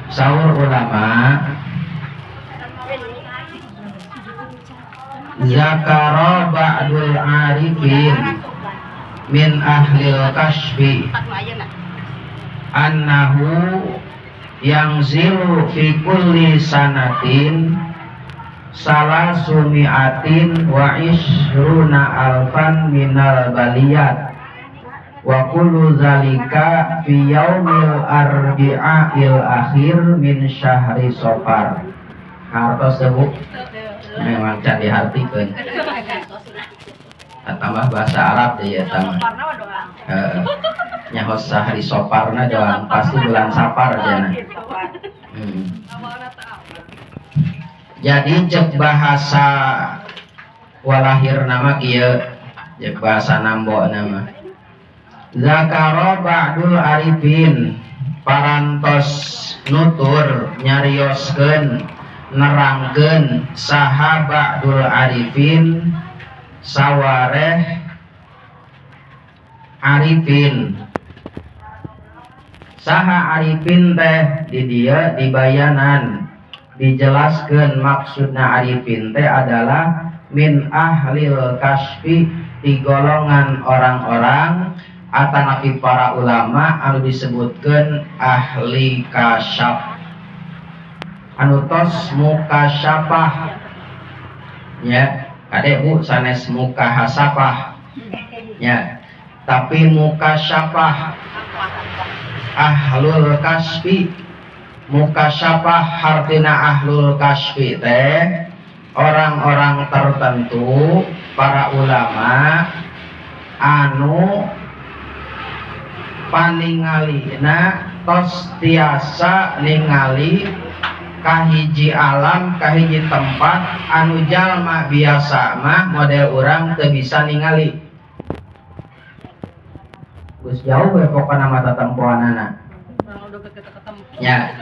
Saur ulama, zakara ba'dul arifin min ahlil kasfi annahu yangzilu fi kulli sanatin salasumi'atin wa ishruna alfan minal baliyat wa kullu zalika fi yaumil arbi'il akhir min syahri Safar. Hartos teh, Bu, memang can dihartikeun, tambah bahasa Arab deh ya, tambah. Heeh. Nyaho sahri Soparna doang, pasti bulan Sapar jana. Jadi cek bahasa walahir nama kieu, cek bahasa nambo nama, zakaro ba'dul arifin, parantos nutur, nyarioskeun, nerangkeun saha ba'dul arifin, sawareh arifin. Saha arifin teh? Di dieu dibayanan, dijelaskan maksudna arifin teh adalah min ahlil kasfi, di golongan orang-orang atanapi para ulama anu disebutkan ahli kasyaf, anu tos mukasyafah ya. Kade, Bu, sanes mukahasafah ya, tapi mukasyafah, ahlul kasfi, mukasyafah. Hartina ahlul kasfi teh orang-orang tertentu, para ulama anu paningalina tos tiasa ningali kahiji alam, kahiji tempat anu jalma biasa mah model urang teu bisa ningali. Geus jauh we pokona mah tetempoanana ya.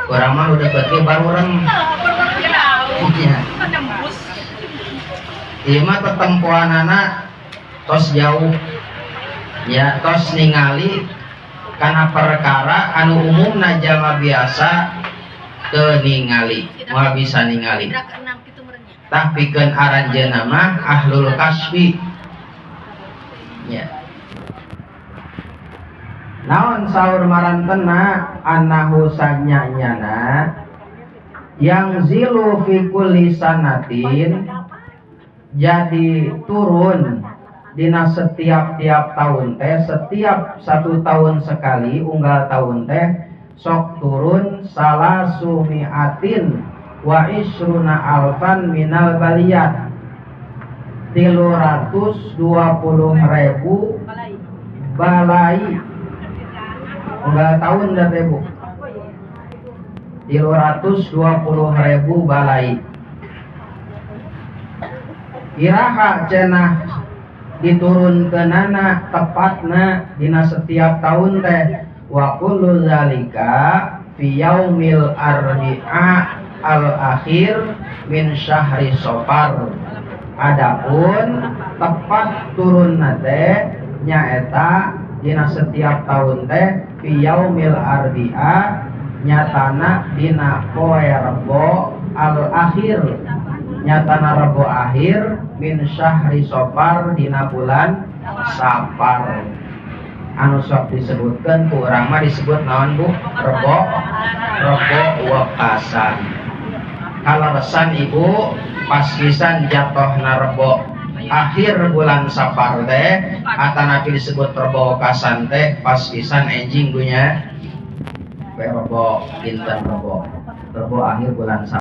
Urang mah udah deket ge barurem ya. Ieu mah tetempoanana tos jauh ya, tos ningali karena perkara anu umumna jalma biasa teu ningali, moal bisa ningali. Tah, pikeun aranjeunna mah ahlul kasfi ya. Naon saur marantena? Annahu sanyanyana yangzilu fi kulli sanatin, jadi turun dina setiap tiap tahun teh, setiap satu tahun sekali, unggal tahun teh sok turun salasumiatin wa isruna alfan minal baliyat, 320.000 balai unggal tahun dah teh, Bu, 320.000 balai. Iraha cenah diturunkeunana tepatna dina setiap tahun teh? Wa kullu zalika fi yaumil arbi'a al akhir min syahri Safar. Adapun tepat turun teh nyaeta dina setiap tahun teh fi yaumil arbi'a, nyatana dina poe Rebo, al akhir nyatana Rebo akhir, min syahri Safar, dina bulan Safar, anu sok disebutkan ku urang mah disebut naon, Bu? Rebo, Rebo Wekasan. Kaleresan, Ibu, pas pisan jatuhna Rebo akhir bulan Safar teh atanapi disebut Rebo Wekasan teh, pas pisan enjing gunya. Rebo dinten Rebo, Rebo akhir bulan Safar.